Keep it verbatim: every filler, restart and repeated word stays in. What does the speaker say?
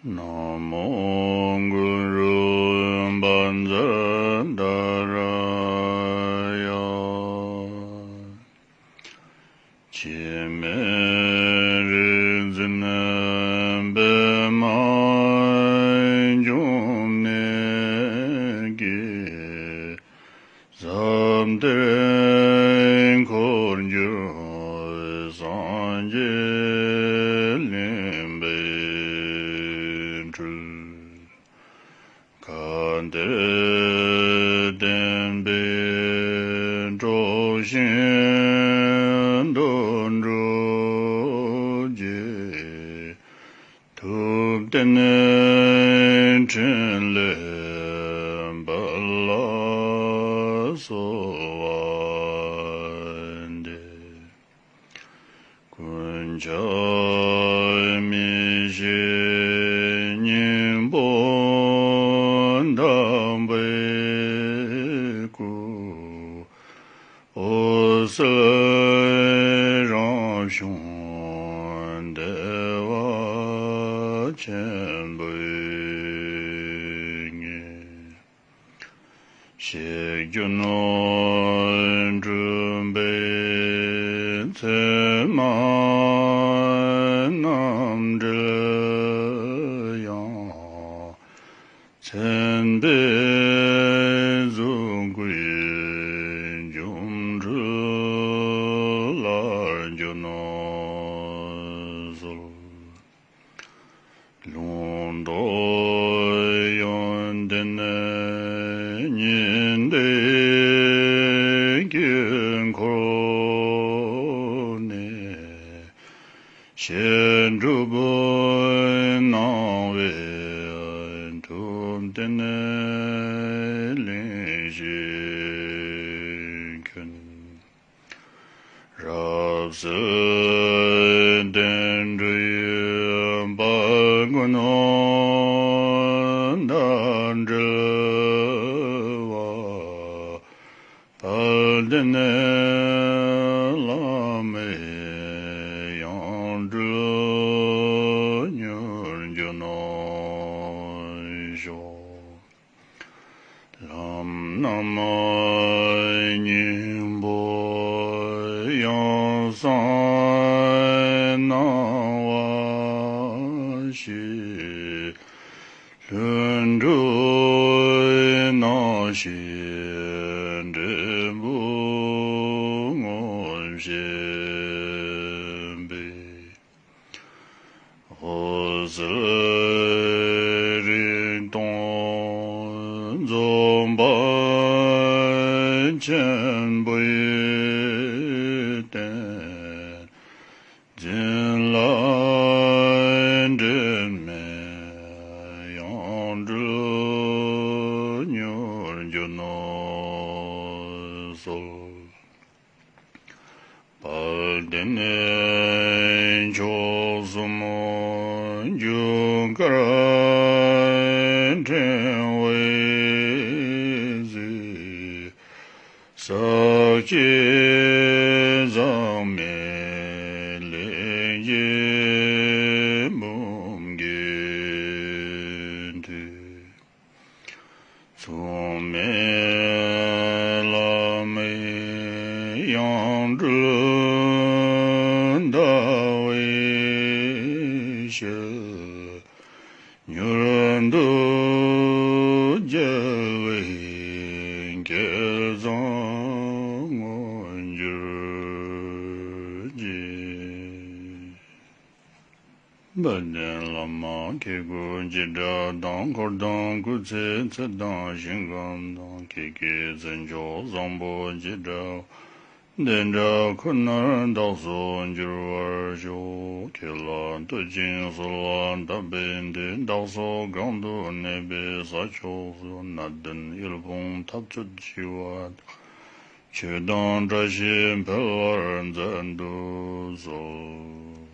ན་མོ་གུ་རུ་བཛྲ་དྷ་ར་ཡ། འཆི་མེད་རིག་འཛིན་པདྨ་འབྱུང་གནས་ཀྱིས། ཟབ་གཏེར་འཁོར་སྒྱུར་སངས་རྒྱས་གླིང་པའི་སྤྲུལ། བཀའ་གཏེར་བསྟན་པའི་གྲོགས་བཞིན་དུ་འགྲོ་རྒྱུའི། ཐུབ་བསྟན་ཕྲིན་ལས་འབུལ་ལ་གསོལ་བ་འདེབས། ཀུན་ཁྱབ་མི་ཤེས་སྙིང་པོ་དམ་པའི་སྐུ། འོད་གསལ་རང་བྱུང་བདེ་བ་ཆེན་པོའི་དངོས། ཤེས་བརྒྱུད་ནོར་སྤྲུལ་པའི་མཚན་མ་རྣམ་འབྲེལ་ཡང་། མཚན་དཔེའི་གཟུགས་སྐུའི་སྒྱུ་འཕྲུལ་ལ་བརྒྱུད་ནོར་གསོལ། ལུང་རྟོགས་ཡོན་ཏན་ཉི་ཟླའི་དཀྱིལ་འཁོར་ནས། བཤད་སྒྲུབ་གནང་བའི་ཐུབ་བསྟན་གླིང་བཞི་མཁྱེན། རབ་གསལ་བསྟན་འགྲོའི་དཔལ་མགོན་དང་འབྲེལ་བ། དཔལ་ལྡན་བླ་མའི་ཡང་སྤྲུལ་མྱུར་འགྱུར་ནོ། ལམ་རྣམ་སྙིང་པོ་ཡང་གསང་སྣང་བ་ཞིག། ལྷུན་གྲུབ་རྣམ་ཤེས་འབྲས་བུ་ངོ་ཤེས་པའི། འོད་གསལ་རིག་སྟོང་རྫོགས་པ་ཆེན་པོའི་རྟེན། འཛིན་ལ་འབྲལ་མེད་ཡང་སྤྲུལ་མྱུར་འགྱུར་ནོ་གསོལ། དཔལ་ལྡན་མཆོག་གསུམ་རྒྱུ་སྐར་ཕྲེང་བའི་གཟིས། ས་སྐྱའི་ཟག་མེད་ལས་ཀྱི་འབུམ་གྱིས་མཐུད། མཚུངས་མེད་བླ་མའི་ཡང་སྤྲུལ་ཟླ་བའི་ཞལ། མྱུར་དུ་རྒྱལ་བའི་སྐལ་བཟང་མངོན་གྱུར་ཅིག། དཔལ་ལྡན་བླ་མ་ཁྱེད་སྐུ་ཅི་འདྲ་དང་། འཁོར་དང་སྐུ་ཚེའི་ཚད་དང་ཞིང་ཁམས་དང་། ཁྱེད་ཀྱི་མཚན་མཆོག་བཟང་པོ་ཅི་འདྲ། དེ་འདྲ་ཁོ་ནར་བདག་སོགས་འགྱུར་བར་ཤོག། ཁྱེད་ལ་བསྟོད་ཅིང་གསོལ་བ་བཏབ་པའི་མཐུས། བདག་སོགས་གང་དུ་གནས་པའི་ས་ཕྱོགས་སུ། སྣ་བདུན་དབུལ་ཕོངས་འཐབ་རྩོད་ཞི་བ་དང་། ཆོས་དང་བཀྲ་ཤིས་འཕེལ་བར་མཛད་དུ་གསོལ།